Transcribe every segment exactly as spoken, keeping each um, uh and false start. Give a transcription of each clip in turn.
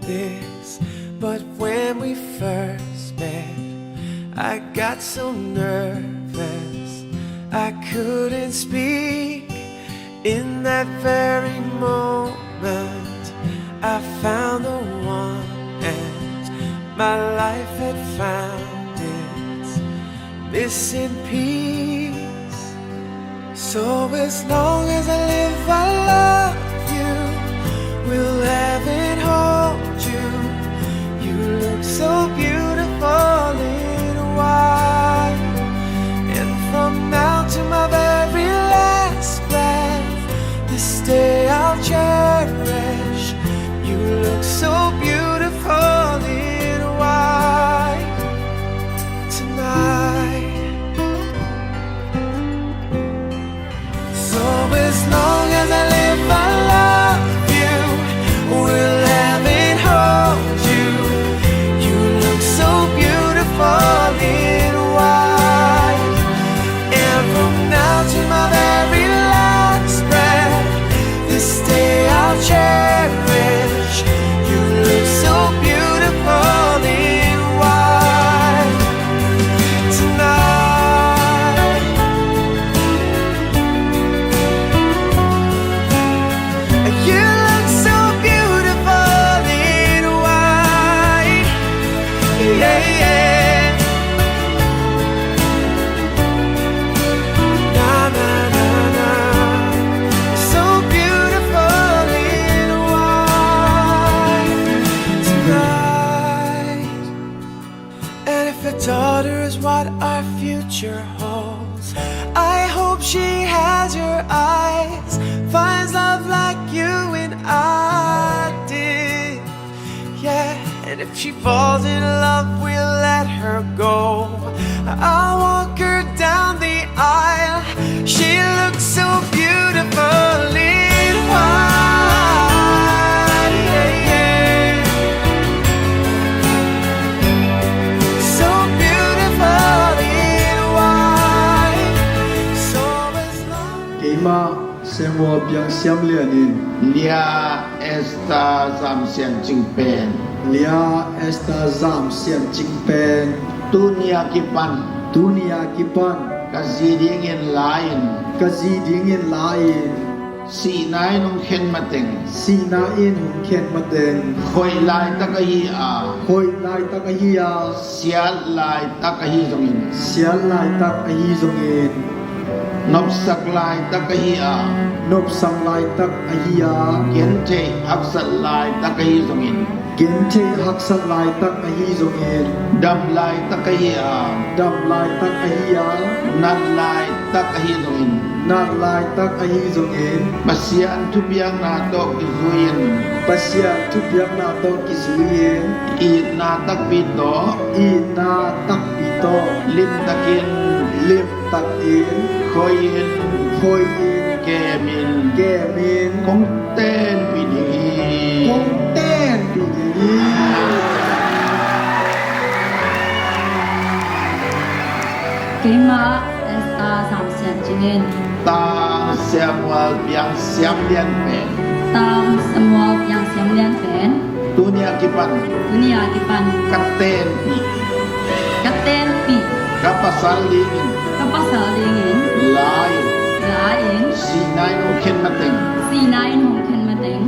this, but when we first met, I got so nervous I couldn't speak. In that very moment, I found the one, and my life had found its missing piece. So as long as I live, I love you. Will heaven hold you? You look so beautiful in white. And from now to my very last breath, this day I'll cherish. You look so beautiful in white tonight. So as long as I live, I love you. Will heaven hold you? You look so beautiful in white. And from now to my very last breath, this day I'll cherish. You look so beautiful in white tonight. You look so beautiful in white. Yeah, yeah. Na, na, na, na. So beautiful in white tonight. And if a daughter is what our future holds, I hope she has your eyes, finds love like you and I did. Yeah, and if she falls in love, we'll let her go. I'll walk her down the aisle. She looks so beautiful in white. So beautiful in white. So as long Keimah Samuel Piang Siam Lian in Lia Esther Zam Sian Cing pen, Lia Esther Zam Sian Cing pen tuni a kipan tuni a kipan ka zi dingin la-in ka zi dingin la-in sihna in hong khen mateng sihna in hong khen mateng khoih laitak ahi a khoih laitak ahi a siat laitak ahi zongin siat laitak ahi zongin nopsak laitak ahi a nopsak laitak ahi a gentheih haksat laitak ahi zongin gentheih haksat laitak ahi zongin dam laitak ahi a dam laitak ahi a nat laitak ahi zongin nat laitak ahi zongin Pasian thupiakna tawh kizui-in Pasian thupiakna tawh kizui-in itna takpi tawh itna takpi tawh limtakin limtakin khoih-in khoih-in kem in kem in kong tenpih ding hi. Kong tenpih ding hi. Keimah Esther Zam Sian Cing in Tang Samuel Piang Siam Lian pen Tang Samuel Piang Siam Lian pen tuni a kipan tuni a kipan ka tenpih ka tenpih ka pasal dingin ka pasal dingin la-in la-in sihna in hong khen mateng sihna in hong khen mateng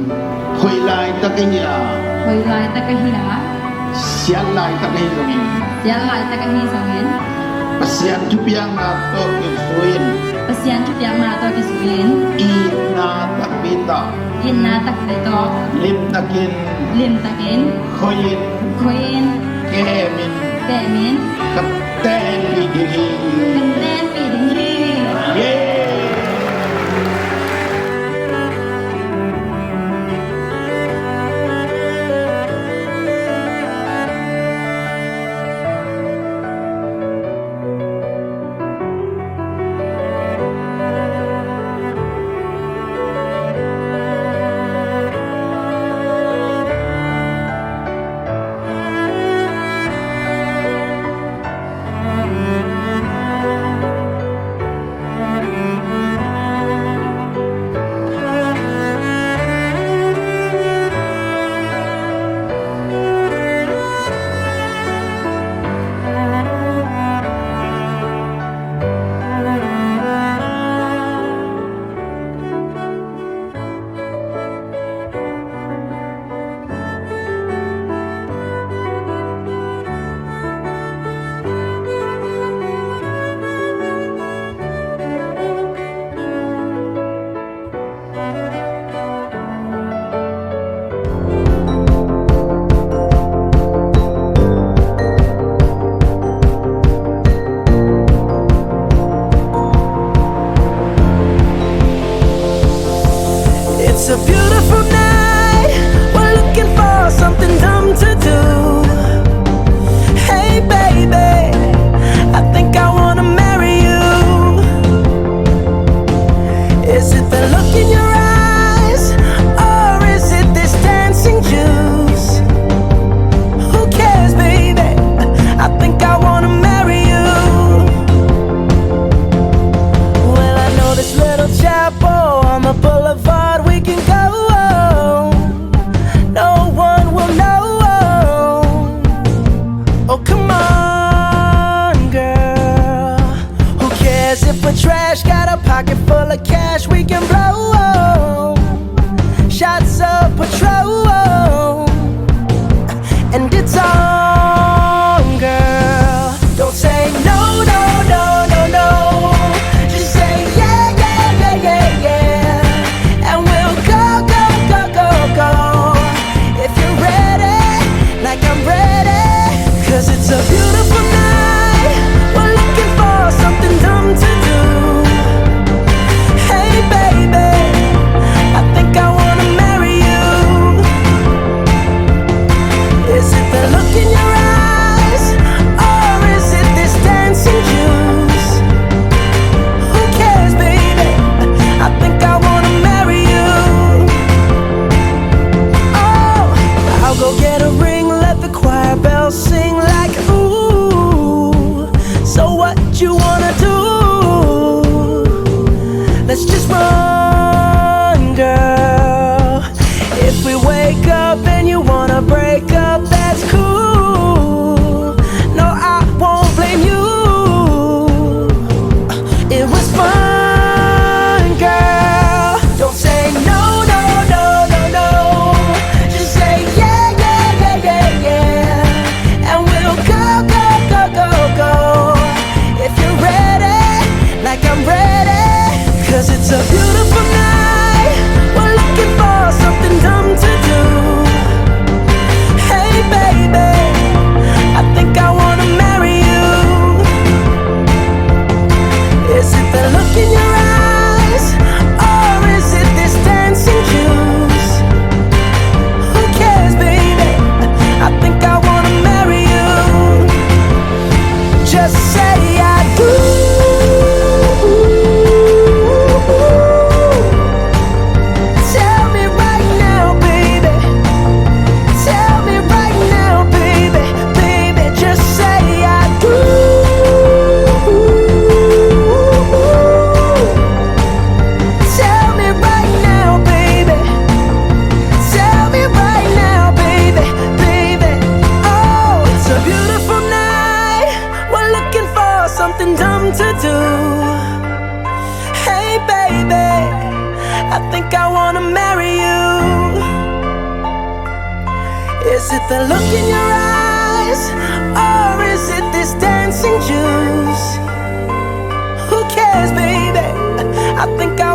khoih laitak ahi a khoih laitak ahi a siat laitak ahi zongin siat laitak ahi zongin Pasian thupiakna tawh kizui-in Pasian thupiakna tawh kizui-in itna takpi tawh itna takpi tawh limtakin limtakin khoih-in khoih-in kem in kem in ka tenpih ding hi. Ka tenpih ding hi. Yeah. I think I wanna marry you. Is it the look in your eyes, or is it this dancing juice? Who cares, baby? I think I